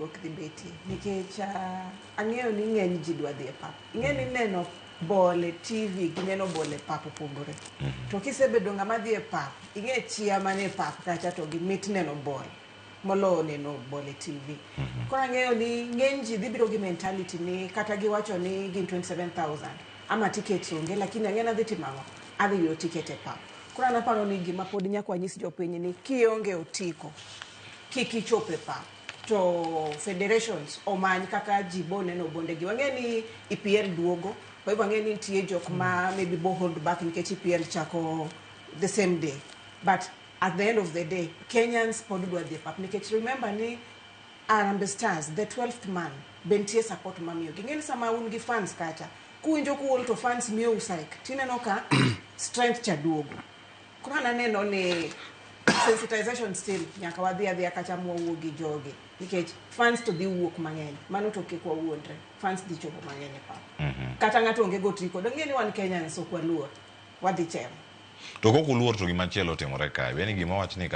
Ok dhi betie nikech ang'eyo ni ng'eny ji dwa dhi e pap. Ing'e ni neno ball e TV gi neno ball e pap opogore. To kisebedo ng'ama dhi e pap, ing'e chia mane e pap kacha to gi mit neno ball moloyo neno ball e TV. Koro ang'eyo ni ng'eny ji dhi biro gi mentality ni kata giwacho ni gin 27,000 ama tickets onge, lakini ang'e ni adhi timo ang'o? Adhi yudo ticket e pap. Koro an aparo ni gima pod nyaka wanyis jopiny ni kionge otiko, kik ichop e pap. To federations omany kaka ji bo neno bondegi. Wang'e ni EPL duogo, kwa hivyo ang'e ni nitie jok ma maybe bo hold back nikech EPL chako the same day. But at the end of the day, Kenyans pod dwa dhi e pap nikech remember ni Harambee Stars, the 12th man, be nitie support mamiyogi. Ing'e ni sama un gi fans kacha, kuwinjo kuol to fans miyou psych, tineno ka strength cha duogo. Koro an aneno ni sensitization still nyaka wadhi adhiya kacha mwawuo gi jogi nikech fans to dhi wuok mang'eny. Mano to kik wawuondre, fans dhi chopo mang'eny e pap. Kata ng'ato onge gotiko, dong' ing'e ni wan Kenyans ok waluor, wadhi temo. To kok uluor to gima chielo otimore kae. Be ni gima wach ni